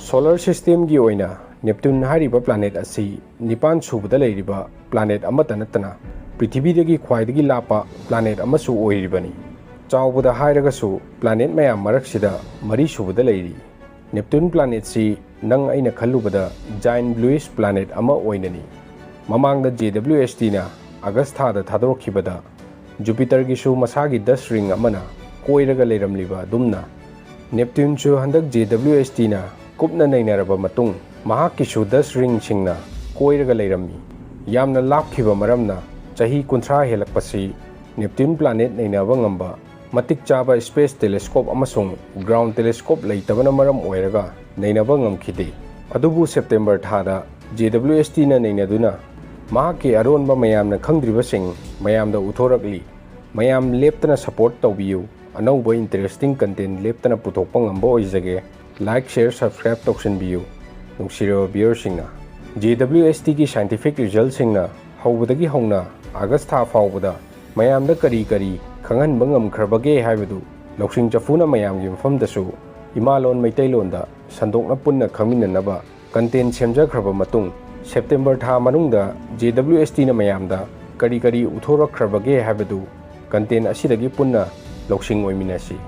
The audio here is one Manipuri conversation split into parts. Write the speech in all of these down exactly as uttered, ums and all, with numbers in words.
Solar systemꯒꯤ ꯑꯣꯏꯅ Neptune ꯍꯥꯏꯔꯤꯕ planet ꯑꯁꯤ ꯅꯤꯄꯥꯟ ꯁꯨꯕꯗ ꯂꯩꯔꯤꯕ planet ꯑꯃꯠꯇ ꯅꯠꯇꯅ ꯄ꯭ꯔꯤꯊꯤꯕꯤꯗꯒꯤ ꯈ꯭ꯋꯥꯏꯗꯒꯤ ꯂꯥꯞꯄ planet ꯑꯃꯁꯨ ꯑꯣꯏꯔꯤꯕꯅꯤ꯫ ꯆꯥꯎꯕꯗ ꯍꯥꯏꯔꯒꯁꯨ planet ꯃꯌꯥꯝ ꯃꯔꯛꯁꯤꯗ ꯃꯔꯤ ꯁꯨꯕꯗ ꯂꯩꯔꯤ꯫ Neptune planetꯁꯤ ꯅꯪ ꯑꯩꯅ ꯈꯜꯂꯨꯕꯗ giant bluish planet ꯑꯃ ꯑꯣꯏꯅꯅꯤ꯫ ꯃꯃꯥꯡꯗ JWSTꯅ August ꯊꯥꯗ ꯊꯥꯗꯣꯔꯛꯈꯤꯕꯗ Jupiterꯒꯤꯁꯨ ꯃꯁꯥꯒꯤ dust ring ꯑꯃꯅ ꯀꯣꯏꯔꯒ ꯂꯩꯔꯝꯂꯤꯕ ꯑꯗꯨꯝꯅ Neptuneꯁꯨ ꯍꯟꯗꯛ JWSTꯅ ꯀꯨꯞꯅ ꯅꯩꯅꯔꯕ ꯃꯇꯨꯡ ꯃꯍꯥꯛꯀꯤꯁꯨ dust ringꯁꯤꯡꯅ ꯀꯣꯏꯔꯒ ꯂꯩꯔꯝꯃꯤ꯫ ꯌꯥꯝꯅ ꯂꯥꯞꯈꯤꯕ ꯃꯔꯝꯅ ꯆꯍꯤ ꯀꯨꯟꯊ꯭ꯔꯥ ꯍꯦꯜꯂꯛꯄꯁꯤ Neptune planet ꯅꯩꯅꯕ ꯉꯝꯕ ꯃꯇꯤꯛ ꯆꯥꯕ space telescope ꯑꯃꯁꯨꯡ ground telescope ꯂꯩꯇꯕꯅ ꯃꯔꯝ ꯑꯣꯏꯔꯒ ꯅꯩꯅꯕ ꯉꯝꯈꯤꯗꯦ꯫ ꯑꯗꯨꯕꯨ September ꯊꯥꯗ JWSTꯅ ꯅꯩꯅꯗꯨꯅ ꯃꯍꯥꯛꯀꯤ ꯑꯔꯣꯟꯕ ꯃꯌꯥꯝꯅ ꯈꯪꯗ꯭ꯔꯤꯕꯁꯤꯡ ꯃꯌꯥꯝꯗ ꯎꯠꯊꯣꯔꯛꯂꯤ꯫ ꯃꯌꯥꯝ ꯂꯦꯞꯇꯅ support ꯇꯧꯕꯤꯌꯨ꯫ ꯑꯅꯧꯕ interesting content ꯂꯦꯞꯇꯅ ꯄꯨꯊꯣꯛꯄ ꯉꯝꯕ ꯑꯣꯏꯖꯒꯦ꯫ Like, share, subscribe ꯇꯧꯁꯤꯟꯕꯤꯌꯨ꯫ ꯅꯨꯡꯁꯤꯔꯕ viewerꯁꯤꯡꯅ, JWSTꯒꯤ scientific resultꯁꯤꯡꯅ ꯍꯧꯕꯗꯒꯤ ꯍꯧꯅ August ꯊꯥ ꯐꯥꯎꯕꯗ ꯃꯌꯥꯝꯗ ꯀꯔꯤ ꯀꯔꯤ ꯈꯪꯍꯟꯕ ꯉꯝꯈ꯭ꯔꯕꯒꯦ ꯍꯥꯏꯕꯗꯨ ꯂꯧꯁꯤꯡ ꯆꯐꯨꯅ ꯃꯌꯥꯝꯒꯤ ꯃꯐꯝꯗꯁꯨ ꯏꯃꯥꯂꯣꯟ ꯃꯩꯇꯩꯂꯣꯟꯗ ꯁꯟꯗꯣꯛꯅ ꯄꯨꯟꯅ ꯈꯪꯃꯤꯟꯅꯅꯕ content ꯁꯦꯝꯖꯈ꯭ꯔꯕ ꯃꯇꯨꯡ, September ꯊꯥ ꯃꯅꯨꯡꯗ JWSTꯅ ꯃꯌꯥꯝꯗ ꯀꯔꯤ ꯀꯔꯤ ꯎꯠꯊꯣꯔꯛꯈ꯭ꯔꯕꯒꯦ ꯍꯥꯏꯕꯗꯨ content ꯑꯁꯤꯗꯒꯤ ꯄꯨꯟꯅ ꯂꯧꯁꯤꯡ ꯑꯣꯏꯃꯤꯟꯅꯁꯤ꯫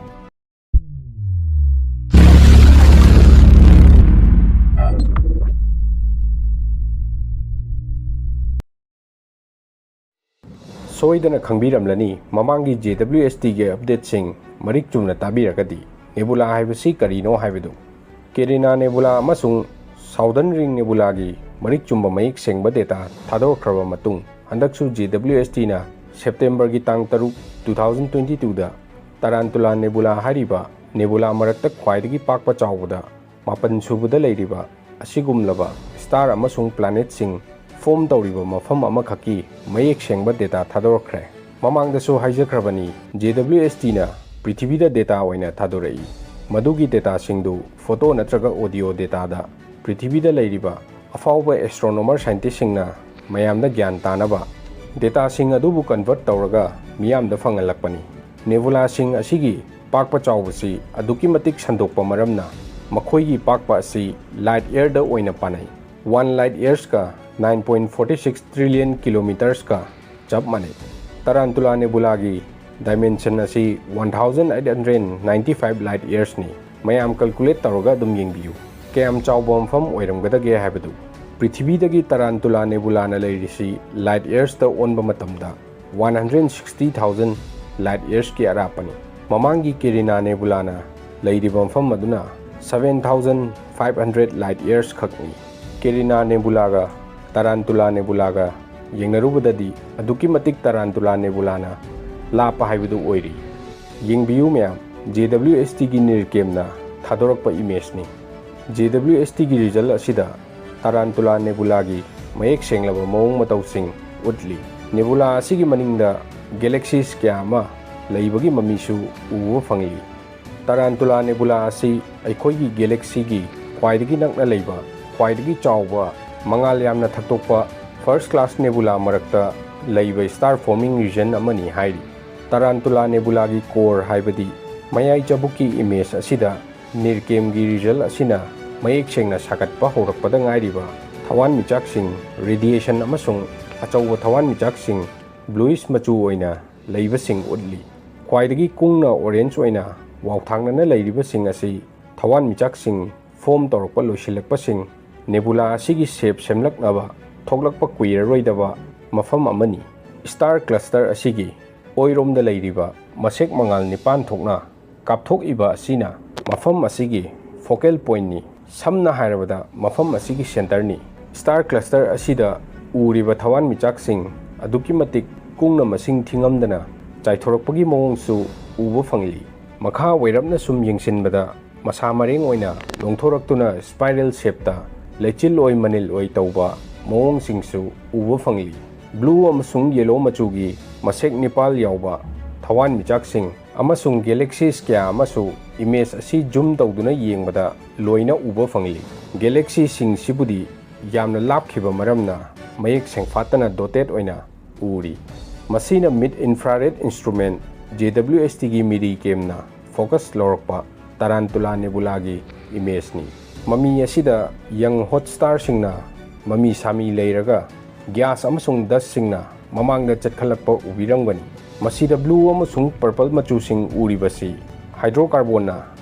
ꯁꯣꯏꯗꯅ ꯈꯪꯕꯤꯔꯝꯂꯅꯤ, ꯃꯃꯥꯡꯒꯤ JWSTꯒꯤ updateꯁꯤꯡ ꯃꯔꯤꯛ ꯆꯨꯝꯅ ꯇꯥꯕꯤꯔꯒꯗꯤ, nebula ꯍꯥꯏꯕꯁꯤ ꯀꯔꯤꯅꯣ ꯍꯥꯏꯕꯗꯨ꯫ Carina Nebula ꯑꯃꯁꯨꯡ Southern Ring Nebulaꯒꯤ ꯃꯔꯤꯛ ꯆꯨꯝꯕ ꯃꯌꯦꯛ ꯁꯦꯡꯕ data ꯊꯥꯗꯣꯔꯛꯈ꯭ꯔꯕ ꯃꯇꯨꯡ, ꯍꯟꯗꯛꯁꯨ JWSTꯅ Septemberꯒꯤ ꯇꯥꯡ ꯇꯔꯨꯛ, two thousand twenty twoꯗ Tarantula Nebula ꯍꯥꯏꯔꯤꯕ nebula ꯃꯔꯛꯇ ꯈ꯭ꯋꯥꯏꯗꯒꯤ ꯄꯥꯛꯄ ꯆꯥꯎꯕꯗ ꯃꯥꯄꯟ ꯁꯨꯕꯗ ꯂꯩꯔꯤꯕ ꯑꯁꯤꯒꯨꯝꯂꯕ star ꯑꯃꯁꯨꯡ planetꯁꯤꯡ form ꯇꯧꯔꯤꯕ ꯃꯐꯝ ꯑꯃꯈꯛꯀꯤ ꯃꯌꯦꯛ ꯁꯦꯡꯕ data ꯊꯥꯗꯣꯔꯛꯈ꯭ꯔꯦ꯫ ꯃꯃꯥꯡꯗꯁꯨ ꯍꯥꯏꯖꯈ꯭ꯔꯕꯅꯤ, JWSTꯅ ꯄ꯭ꯔꯤꯊꯤꯕꯤꯗ data ꯑꯣꯏꯅ ꯊꯥꯗꯣꯔꯛꯏ꯫ ꯃꯗꯨꯒꯤ dataꯁꯤꯡꯗꯨ photo ꯅꯠꯇ꯭ꯔꯒ audio dataꯗ ꯄ꯭ꯔꯤꯊꯤꯕꯤꯗ ꯂꯩꯔꯤꯕ ꯑꯐꯥꯎꯕ astronomer scientistꯁꯤꯡꯅ ꯃꯌꯥꯝꯗ ꯒ꯭ꯌꯥꯟ ꯇꯥꯅꯕ dataꯁꯤꯡ ꯑꯗꯨꯕꯨ convert ꯇꯧꯔꯒ ꯃꯤꯌꯥꯝꯗ ꯐꯪꯍꯜꯂꯛꯄꯅꯤ꯫ Nebulaꯁꯤꯡ ꯑꯁꯤꯒꯤ ꯄꯥꯛꯄ ꯆꯥꯎꯕꯁꯤ ꯑꯗꯨꯛꯀꯤ ꯃꯇꯤꯛ ꯁꯟꯗꯣꯛꯄ ꯃꯔꯝꯅ ꯃꯈꯣꯏꯒꯤ ꯄꯥꯛꯄ ꯑꯁꯤ light yearꯗ ꯑꯣꯏꯅ ꯄꯥꯅꯩ꯫ One light yearsꯀ nine point forty six trillion kilometersꯀ ꯆꯞ ꯃꯥꯟꯅꯩ꯫ Tarantula nebulaꯒꯤ dimension ꯑꯁꯤ one thousand eight hundred ninety five light yearsꯅꯤ꯫ ꯃꯌꯥꯝ calculate ꯇꯧꯔꯒ ꯑꯗꯨꯝ ꯌꯦꯡꯕꯤꯌꯨ, ꯀꯌꯥꯝ ꯆꯥꯎꯕ ꯃꯐꯝ ꯑꯣꯏꯔꯝꯒꯗꯒꯦ ꯍꯥꯏꯕꯗꯨ꯫ ꯄ꯭ꯔꯤꯊꯤꯕꯤꯗꯒꯤ Tarantula nebulaꯅ ꯂꯩꯔꯤꯁꯤ light yearsꯇ ꯑꯣꯟꯕ ꯃꯇꯝꯗ one hundred sixty thousand light yearsꯀꯤ ꯑꯔꯥꯞꯄꯅꯤ꯫ ꯃꯃꯥꯡꯒꯤ Carina nebulaꯅ ꯂꯩꯔꯤꯕ ꯃꯐꯝ ꯑꯗꯨꯅ seven thousand five hundred light years ꯈꯛꯅꯤ꯫ Carina nebulaꯒ Tarantula nebulaꯒ ꯌꯦꯡꯅꯔꯨꯕꯗꯗꯤ ꯑꯗꯨꯛꯀꯤ ꯃꯇꯤꯛ Tarantula nebulaꯅ ꯂꯥꯞꯄ ꯍꯥꯏꯕꯗꯨ ꯑꯣꯏꯔꯤ꯫ ꯌꯦꯡꯕꯤꯌꯨ ꯃꯌꯥꯝ, JWSTꯒꯤ NIRCamꯅ ꯊꯥꯗꯣꯔꯛꯄ imageꯅꯤ꯫ JWSTꯒꯤ result ꯑꯁꯤꯗ Tarantula nebulaꯒꯤ ꯃꯌꯦꯛ ꯁꯦꯡꯂꯕ ꯃꯑꯣꯡ ꯃꯇꯧꯁꯤꯡ ꯎꯠꯂꯤ꯫ Nebula ꯑꯁꯤꯒꯤ ꯃꯅꯤꯡꯗ galaxies ꯀꯌꯥ ꯑꯃ ꯂꯩꯕꯒꯤ ꯃꯃꯤꯁꯨ ꯎꯕ ꯐꯪꯂꯤ꯫ Tarantula nebula ꯑꯁꯤ ꯑꯩꯈꯣꯏꯒꯤ galaxyꯒꯤ ꯈ꯭ꯋꯥꯏꯗꯒꯤ ꯅꯛꯅ ꯂꯩꯕ, ꯈ꯭ꯋꯥꯏꯗꯒꯤ ꯆꯥꯎꯕ, ꯃꯉꯥꯜ ꯌꯥꯝꯅ ꯊꯛꯇꯣꯛꯄ first class nebula ꯃꯔꯛꯇ ꯂꯩꯕ star forming region ꯑꯃꯅꯤ ꯍꯥꯏꯔꯤ꯫ Tarantula nebulaꯒꯤ core ꯍꯥꯏꯕꯗꯤ ꯃꯌꯥꯏ ꯆꯕꯨꯛꯀꯤ image ꯑꯁꯤꯗ NIRCamꯒꯤ result ꯑꯁꯤꯅ ꯃꯌꯦꯛ ꯁꯦꯡꯅ ꯁꯥꯒꯠꯄ ꯍꯧꯔꯛꯄꯗ ꯉꯥꯏꯔꯤꯕ ꯊꯋꯥꯟꯃꯤꯆꯥꯛꯁꯤꯡ, radiation ꯑꯃꯁꯨꯡ ꯑꯆꯧꯕ ꯊꯋꯥꯟꯃꯤꯆꯥꯛꯁꯤꯡ bluish ꯃꯆꯨ ꯑꯣꯏꯅ ꯂꯩꯕꯁꯤꯡ ꯎꯠꯂꯤ꯫ ꯈ꯭ꯋꯥꯏꯗꯒꯤ ꯀꯨꯡꯅ orange ꯑꯣꯏꯅ ꯋꯥꯎꯊꯥꯡꯅꯅ ꯂꯩꯔꯤꯕꯁꯤꯡ ꯑꯁꯤ ꯊꯋꯥꯟꯃꯤꯆꯥꯛꯁꯤꯡ form ꯇꯧꯔꯛꯄ ꯂꯣꯏꯁꯤꯜꯂꯛꯄꯁꯤꯡ, nebula ꯑꯁꯤꯒꯤ shape ꯁꯦꯝꯂꯛꯅꯕ ꯊꯣꯛꯂꯛꯄ ꯀꯨꯏꯔꯔꯣꯏꯗꯕ ꯃꯐꯝ ꯑꯃꯅꯤ꯫ Star cluster ꯑꯁꯤꯒꯤ ꯑꯣꯏꯔꯣꯝꯗ ꯂꯩꯔꯤꯕ ꯃꯁꯦꯛ ꯃꯉꯥꯜ ꯅꯤꯄꯥꯟ ꯊꯣꯛꯅ ꯀꯥꯞꯊꯣꯛꯏꯕ ꯑꯁꯤꯅ ꯃꯐꯝ ꯑꯁꯤꯒꯤ focal pointꯅꯤ꯫ ꯁꯝꯅ ꯍꯥꯏꯔꯕꯗ, ꯃꯐꯝ ꯑꯁꯤꯒꯤ centreꯅꯤ꯫ Star cluster ꯑꯁꯤꯗ ꯎꯔꯤꯕ ꯊꯋꯥꯟꯃꯤꯆꯥꯛꯁꯤꯡ ꯑꯗꯨꯛꯀꯤ ꯃꯇꯤꯛ ꯀꯨꯡꯅ ꯃꯁꯤꯡ ꯊꯤꯉꯝꯗꯅ ꯆꯥꯏꯊꯣꯔꯛꯄꯒꯤ ꯃꯑꯣꯡꯁꯨ ꯎꯕ ꯐꯪꯂꯤ꯫ ꯃꯈꯥ ꯑꯣꯏꯔꯞꯅ ꯁꯨꯝ ꯌꯦꯡꯁꯤꯟꯕꯗ, ꯃꯁꯥ ꯃꯔꯦꯡ ꯑꯣꯏꯅ ꯂꯣꯡꯊꯣꯔꯛꯇꯨꯅ spiral shapeꯇ ꯂꯩꯆꯤꯜ ꯑꯣꯏ ꯃꯅꯤꯜ ꯑꯣꯏ ꯇꯧꯕ ꯃꯑꯣꯡꯁꯤꯡꯁꯨ ꯎꯕ ꯐꯪꯂꯤ꯫ Blue ꯑꯃꯁꯨꯡ yellow ꯃꯆꯨꯒꯤ ꯃꯁꯦꯛ ꯅꯤꯄꯥꯜ ꯌꯥꯎꯕ ꯊꯋꯥꯟꯃꯤꯆꯥꯛꯁꯤꯡ ꯑꯃꯁꯨꯡ galaxies ꯀꯌꯥ ꯑꯃꯁꯨ image ꯑꯁꯤ zoom ꯇꯧꯗꯨꯅ ꯌꯦꯡꯕꯗ ꯂꯣꯏꯅ ꯎꯕ ꯐꯪꯂꯤ꯫ Galaxyꯁꯤꯡꯁꯤꯕꯨꯗꯤ ꯌꯥꯝꯅ ꯂꯥꯞꯈꯤꯕ ꯃꯔꯝꯅ ꯃꯌꯦꯛ ꯁꯦꯡꯐꯥꯠꯇꯅ dotted ꯑꯣꯏꯅ ꯎꯔꯤ꯫ ꯃꯁꯤꯅ Mid Infrared Instrument, JWSTꯒꯤ MIRI camꯅ focus ꯂꯧꯔꯛꯄ Tarantula nebulaꯒꯤ ꯏꯃꯦꯖꯅꯤ꯫ ꯃꯃꯤ ꯑꯁꯤꯗ ꯌꯪ ꯍꯣꯠ ꯁ꯭ꯇꯥꯔꯁꯤꯡꯅ ꯃꯃꯤ ꯁꯥꯃꯤ ꯂꯩꯔꯒ ꯒ꯭ꯌꯥꯁ ꯑꯃꯁꯨꯡ ꯗꯁꯁꯤꯡꯅ ꯃꯃꯥꯡꯗ ꯆꯠꯈꯠꯂꯛꯄ ꯎꯕꯤꯔꯝꯒꯅꯤ꯫ ꯃꯁꯤꯗ ꯕ꯭ꯂꯨ ꯑꯃꯁꯨꯡ ꯄꯔꯄꯜ ꯃꯆꯨꯁꯤꯡ ꯎꯔꯤꯕꯁꯤ ꯍꯥꯏꯗ꯭ꯔꯣꯀꯥꯔꯕꯣꯟꯅ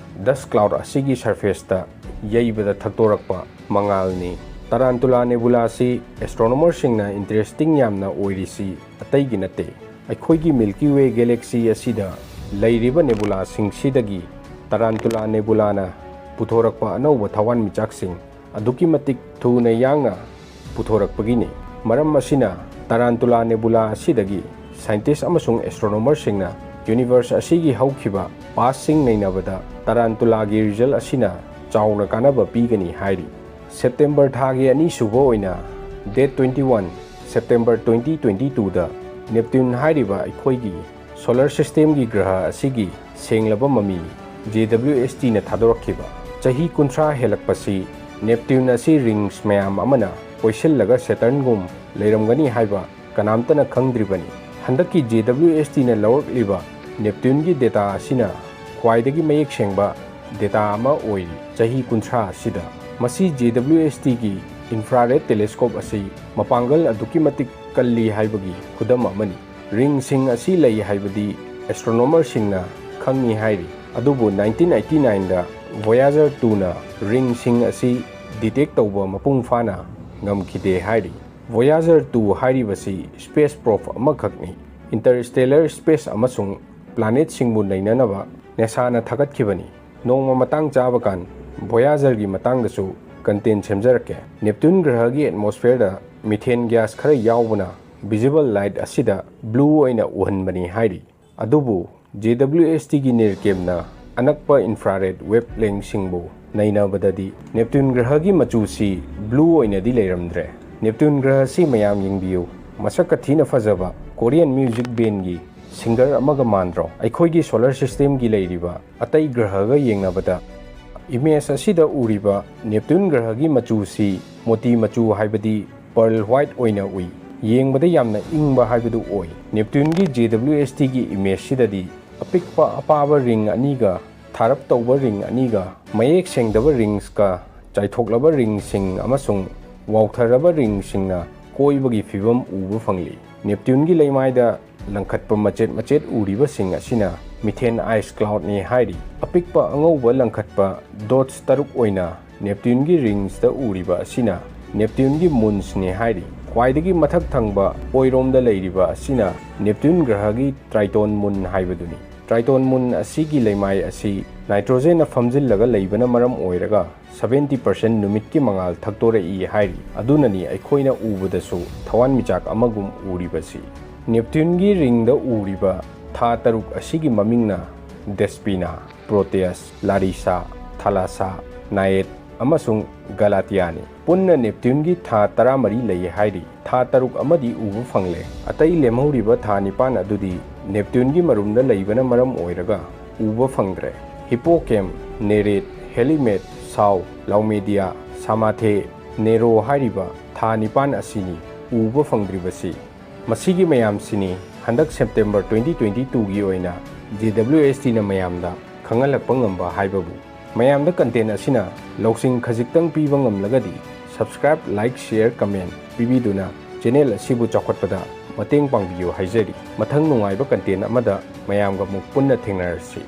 ꯗꯁ ꯀ꯭ꯂꯥꯎꯗ ꯑꯁꯤꯒꯤ ꯁꯔꯐꯦꯁꯇ ꯌꯩꯕꯗ ꯊꯛꯇꯣꯔꯛꯄ ꯃꯉꯥꯜꯅꯤ꯫ ꯇꯔꯥꯟꯇꯨꯂꯥ ꯅꯦꯕꯨꯂꯥ ꯑꯁꯤ ꯑꯦꯁꯇ꯭ꯔꯣꯅꯣꯃꯔꯁꯤꯡꯅ ꯏꯟꯇꯔꯦꯁꯇꯤꯡ ꯌꯥꯝꯅ ꯑꯣꯏꯔꯤꯁꯤ ꯑꯇꯩꯒꯤ ꯅꯠꯇꯦ, ꯑꯩꯈꯣꯏꯒꯤ ꯃꯤꯜꯀꯤ ꯋꯦ ꯒꯦꯂꯦꯛꯁꯤ ꯑꯁꯤꯗ ꯂꯩꯔꯤꯕ ꯅꯦꯕꯨꯂꯥꯁꯤꯡꯁꯤꯗꯒꯤ ꯇꯔꯥꯟꯇꯨꯂꯥ ꯅꯦꯕꯨꯂꯥꯅ ꯄꯨꯊꯣꯔꯛꯄ ꯑꯅꯧꯕ ꯊꯋꯥꯟꯃꯤꯆꯥꯛꯁꯤꯡ ꯑꯗꯨꯛꯀꯤ ꯃꯇꯤꯛ ꯊꯨꯅ ꯌꯥꯡꯅ ꯄꯨꯊꯣꯔꯛꯄꯒꯤꯅꯤ꯫ ꯃꯔꯝ ꯑꯁꯤꯅ ꯇꯔꯥꯟꯇꯨꯂꯥ ꯅꯦꯕꯨꯂꯥ ꯑꯁꯤꯗꯒꯤ ꯁꯥꯏꯟꯇꯤꯁ ꯑꯃꯁꯨꯡ ꯑꯦꯁꯇ꯭ꯔꯣꯅꯣꯃꯔꯁꯤꯡꯅ ꯌꯨꯅꯤꯚꯔꯁ ꯑꯁꯤꯒꯤ ꯍꯧꯈꯤꯕ ꯄꯥꯁꯁꯤꯡ ꯅꯩꯅꯕꯗ ꯇꯔꯥꯟꯇꯨꯂꯥꯒꯤ ꯔꯤꯖꯜ ꯑꯁꯤꯅ ꯆꯥꯎꯅ ꯀꯥꯟꯅꯕ ꯄꯤꯒꯅꯤ ꯍꯥꯏꯔꯤ꯫ ꯁꯦꯞꯇꯦꯝꯕꯔ ꯊꯥꯒꯤ ꯑꯅꯤꯁꯨꯕ ꯑꯣꯏꯅ, date twenty one September twenty twenty two ꯗ, ꯅꯦꯞꯇ꯭ꯌꯨꯟ ꯍꯥꯏꯔꯤꯕ ꯑꯩꯈꯣꯏꯒꯤ ꯁꯣꯂꯔ ꯁꯤꯁꯇꯦꯝꯒꯤ ꯒ꯭ꯔꯍ ꯑꯁꯤꯒꯤ ꯁꯦꯡꯂꯕ ꯃꯃꯤ JWST ꯅ ꯊꯥꯗꯣꯔꯛꯈꯤꯕ꯫ ꯆꯍꯤ ꯀꯨꯟꯊ꯭ꯔꯥ ꯍꯦꯜꯂꯛꯄꯁꯤ ꯅꯦꯞꯇ꯭ꯌꯨꯟ ꯑꯁꯤ ꯔꯤꯡꯁ ꯃꯌꯥꯝ ꯑꯃꯅ ꯀꯣꯏꯁꯤꯜꯂꯒ ꯁꯦꯇꯔꯟꯒꯨꯝ ꯂꯩꯔꯝꯒꯅꯤ ꯍꯥꯏꯕ ꯀꯅꯥꯝꯇꯅ ꯈꯪꯗ꯭ꯔꯤꯕꯅꯤ꯫ ꯍꯟꯗꯛꯀꯤ JWST ꯅ ꯂꯧꯔꯛꯂꯤꯕ ꯅꯦꯞꯇ꯭ꯌꯨꯟꯒꯤ ꯗꯦꯇꯥ ꯑꯁꯤꯅ ꯈ꯭ꯋꯥꯏꯗꯒꯤ ꯃꯌꯦꯛ ꯁꯦꯡꯕ ꯗꯦꯇꯥ ꯑꯃ ꯑꯣꯏꯔꯤ꯫ ꯆꯍꯤ ꯀꯨꯟꯊ꯭ꯔꯥ ꯑꯁꯤꯗ ꯃꯁꯤ JWST ꯒꯤ ꯏꯟꯐ꯭ꯔꯥꯔꯦꯗ ꯇꯦꯂꯦꯁꯀꯣꯞ ꯑꯁꯤ ꯃꯄꯥꯡꯒꯜ ꯑꯗꯨꯛꯀꯤ ꯃꯇꯤꯛ ꯀꯜꯂꯤ ꯍꯥꯏꯕꯒꯤ ꯈꯨꯗꯝ ꯑꯃꯅꯤ꯫ ꯔꯤꯡꯁꯤꯡ ꯑꯁꯤ ꯂꯩ ꯍꯥꯏꯕꯗꯤ ꯑꯦꯁꯇ꯭ꯔꯣꯅꯣꯃꯔꯁꯤꯡꯅ ꯈꯪꯏ ꯍꯥꯏꯔꯤ, ꯑꯗꯨꯕꯨ nineteen eighty nine ꯗ Voyager two ꯅ ꯔꯤꯡꯁꯤꯡ ꯑꯁꯤ ꯗꯤꯇꯦꯛ ꯇꯧꯕ ꯃꯄꯨꯡ ꯐꯥꯅ ꯉꯝꯈꯤꯗꯦ ꯍꯥꯏꯔꯤ꯫ Voyager two ꯍꯥꯏꯔꯤꯕꯁꯤ ꯁ꯭ꯄꯦꯁ ꯄ꯭ꯔꯣꯕ ꯑꯃꯈꯛꯅꯤ꯫ ꯏꯟꯇꯔꯁ꯭ꯇꯦꯂꯔ ꯁ꯭ꯄꯦꯁ ꯑꯃꯁꯨꯡ ꯄ꯭ꯂꯥꯅꯦꯠꯁꯤꯡꯕꯨ ꯅꯩꯅꯅꯕ ꯅꯦꯁꯥꯅ ꯊꯥꯒꯠꯈꯤꯕꯅꯤ꯫ ꯅꯣꯡꯃ ꯃꯇꯥꯡ ꯆꯥꯕ ꯀꯥꯟ ꯚꯣꯌꯥꯖꯔꯒꯤ ꯃꯇꯥꯡꯗꯁꯨ ꯀꯟꯇꯦꯟ ꯁꯦꯝꯖꯔꯛꯀꯦ꯫ ꯅꯦꯞꯇ꯭ꯌꯨꯟ ꯒ꯭ꯔꯍꯒꯤ ꯑꯦꯠꯃꯣꯁꯐꯤꯌꯔꯗ ꯃꯤꯊꯦꯟ ꯒ꯭ꯌꯥꯁ ꯈꯔ ꯌꯥꯎꯕꯅ ꯚꯤꯖꯤꯕꯜ ꯂꯥꯏꯠ ꯑꯁꯤꯗ ꯕ꯭ꯂꯨ ꯑꯣꯏꯅ ꯎꯍꯟꯕꯅꯤ ꯍꯥꯏꯔꯤ꯫ ꯑꯗꯨꯕꯨ JWST ꯒꯤ ꯅꯤꯔꯀꯦꯝꯅ ꯑꯅꯛꯄ ꯏꯟꯐ꯭ꯔꯥꯔꯦꯗ ꯋꯦꯕꯂꯦꯡꯁꯤꯡꯕꯨ ꯅꯩꯅꯕꯗꯗꯤ ꯅꯦꯞꯇ꯭ꯌꯨꯟ ꯒ꯭ꯔꯍꯒꯤ ꯃꯆꯨꯁꯤ ꯕ꯭ꯂꯨ ꯑꯣꯏꯅꯗꯤ ꯂꯩꯔꯝꯗ꯭ꯔꯦ꯫ ꯅꯦꯞꯇ꯭ꯌꯨꯟ ꯒ꯭ꯔꯍꯁꯤ ꯃꯌꯥꯝ ꯌꯦꯡꯕꯤꯌꯨ, ꯃꯁꯛꯀ ꯊꯤꯅ ꯐꯖꯕ ꯀꯣꯔꯤꯌꯟ ꯃ꯭ꯌꯨꯖꯤꯛ ꯕꯦꯟꯒꯤ ꯁꯤꯡꯒꯔ ꯑꯃꯒ ꯃꯥꯟꯗ꯭ꯔꯣ? ꯑꯩꯈꯣꯏꯒꯤ ꯁꯣꯂꯔ ꯁꯤꯁꯇꯦꯝꯒꯤ ꯂꯩꯔꯤꯕ ꯑꯇꯩ ꯒ꯭ꯔꯍꯒ ꯌꯦꯡꯅꯕꯗ꯫ ꯏꯃꯦꯖ ꯑꯁꯤꯗ ꯎꯔꯤꯕ ꯅꯦꯞꯇ꯭ꯌꯨꯟ ꯒ꯭ꯔꯍꯒꯤ ꯃꯆꯨꯁꯤ ꯃꯣꯇꯤ ꯃꯆꯨ ꯍꯥꯏꯕꯗꯤ ꯄꯔꯜ ꯋꯥꯏꯠ ꯑꯣꯏꯅ ꯎꯏ꯫ ꯌꯦꯡꯕꯗ ꯌꯥꯝꯅ ꯏꯪꯕ ꯍꯥꯏꯕꯗꯨ ꯑꯣꯏ꯫ ꯅꯦꯞꯇ꯭ꯌꯨꯟꯒꯤ JWST ꯒꯤ ꯏꯃꯦꯖꯁꯤꯗꯗꯤ ꯑꯄꯤꯛꯄ ꯑꯄꯥꯕ ꯔꯤꯡ ꯑꯅꯤꯒ ꯊꯥꯔꯞ ꯇꯧꯕ ꯔꯤꯡ ꯑꯅꯤꯒ, ꯃꯌꯦꯛ ꯁꯦꯡꯗꯕ ꯔꯤꯡꯁꯀ, ꯆꯥꯏꯊꯣꯛꯂꯕ ꯔꯤꯡꯁꯤꯡ ꯑꯃꯁꯨꯡ ꯋꯥꯎꯊꯔꯕ ꯔꯤꯡꯁꯤꯡꯅ ꯀꯣꯏꯕꯒꯤ ꯐꯤꯕꯝ ꯎꯕ ꯐꯪꯂꯤ꯫ ꯅꯦꯞꯇ꯭ꯌꯨꯟꯒꯤ ꯂꯩꯃꯥꯏꯗ ꯂꯪꯈꯠꯄ ꯃꯆꯦꯠ ꯃꯆꯦꯠ ꯎꯔꯤꯕꯁꯤꯡ ꯑꯁꯤꯅ methane ice cloudꯅꯤ ꯍꯥꯏꯔꯤ꯫ ꯑꯄꯤꯛꯄ ꯑꯉꯧꯕ ꯂꯪꯈꯠꯄ dots ꯇꯔꯨꯛ ꯑꯣꯏꯅ ꯅꯦꯞꯇ꯭ꯌꯨꯟꯒꯤ ꯔꯤꯡꯁꯇ ꯎꯔꯤꯕ ꯑꯁꯤꯅ ꯅꯦꯞꯇ꯭ꯌꯨꯟꯒꯤ moonsꯅꯤ ꯍꯥꯏꯔꯤ꯫ ꯈ꯭ꯋꯥꯏꯗꯒꯤ ꯃꯊꯛ ꯊꯪꯕ ꯑꯣꯏꯔꯣꯝꯗ ꯂꯩꯔꯤꯕ ꯑꯁꯤꯅ ꯅꯦꯞꯇ꯭ꯌꯨꯟ ꯒ꯭ꯔꯍꯒꯤ Triton moon ꯍꯥꯏꯕꯗꯨꯅꯤ꯫ Triton moon ꯑꯁꯤꯒꯤ ꯂꯩꯃꯥꯏ ꯑꯁꯤ nitrogenꯅ ꯐꯝꯖꯤꯜꯂꯒ ꯂꯩꯕꯅ ꯃꯔꯝ ꯑꯣꯏꯔꯒ seventy percent ꯅꯨꯃꯤꯠꯀꯤ ꯃꯉꯥꯜ ꯊꯛꯇꯣꯔꯛꯏ ꯍꯥꯏꯔꯤ꯫ ꯑꯗꯨꯅꯅꯤ ꯑꯩꯈꯣꯏꯅ ꯎꯕꯗꯁꯨ ꯊꯋꯥꯟꯃꯤꯆꯥꯛ ꯑꯃꯒꯨꯝ ꯎꯔꯤꯕꯁꯤ꯫ ꯅꯦꯞꯇ꯭ꯌꯨꯟꯒꯤ ꯔꯤꯡꯗ ꯎꯔꯤꯕ ꯊꯥ ꯇꯔꯨꯛ ꯑꯁꯤꯒꯤ ꯃꯃꯤꯡꯅ Despina, Proteus, Larissa, Thalassa, Naiad ꯑꯃꯁꯨꯡ Galatiaꯅꯤ꯫ ꯄꯨꯟꯅ ꯅꯦꯞꯇ꯭ꯌꯨꯟꯒꯤ ꯊꯥ ꯇꯔꯥꯃꯔꯤ ꯂꯩ ꯍꯥꯏꯔꯤ꯫ ꯊꯥ ꯇꯔꯨꯛ ꯑꯃꯗꯤ ꯎꯕ ꯐꯪꯂꯦ꯫ ꯑꯇꯩ ꯂꯦꯝꯍꯧꯔꯤꯕ ꯊꯥ ꯅꯤꯄꯥꯟ ꯑꯗꯨꯗꯤ ꯅꯦꯞꯇ꯭ꯌꯨꯟꯒꯤ ꯃꯔꯨꯝꯗ ꯂꯩꯕꯅ ꯃꯔꯝ ꯑꯣꯏꯔꯒ ꯎꯕ ꯐꯪꯗ꯭ꯔꯦ꯫ Hippocamp, Nereid, Hellimeth, Sau, Laomedeia, Shamathe, Nero ꯍꯥꯏꯔꯤꯕ ꯊꯥ ꯅꯤꯄꯥꯟ ꯑꯁꯤꯅꯤ ꯎꯕ ꯐꯪꯗ꯭ꯔꯤꯕꯁꯤ꯫ ꯃꯁꯤꯒꯤ ꯃꯌꯥꯝꯁꯤꯅꯤ ꯍꯟꯗꯛ September twenty twenty twoꯒꯤ ꯑꯣꯏꯅ JWSTꯅ ꯃꯌꯥꯝꯗ ꯈꯪꯍꯜꯂꯛꯄ ꯉꯝꯕ ꯍꯥꯏꯕꯕꯨ꯫ ꯃꯌꯥꯝꯗ content ꯑꯁꯤꯅ ꯂꯧꯁꯤꯡ ꯈꯖꯤꯛꯇꯪ ꯄꯤꯕ ꯉꯝꯂꯒꯗꯤ subscribe, like, share, comment ꯄꯤꯕꯤꯗꯨꯅ channel ꯑꯁꯤꯕꯨ ꯆꯥꯎꯈꯠꯄꯗ ꯃꯇꯦꯡ ꯄꯥꯡꯕꯤꯌꯨ ꯍꯥꯏꯖꯔꯤ꯫ ꯃꯊꯪ ꯅꯨꯡꯉꯥꯏꯕ content ꯑꯃꯗ ꯃꯌꯥꯝꯒ ꯑꯃꯨꯛ ꯄꯨꯟꯅ ꯊꯦꯡꯅꯔꯁꯤ꯫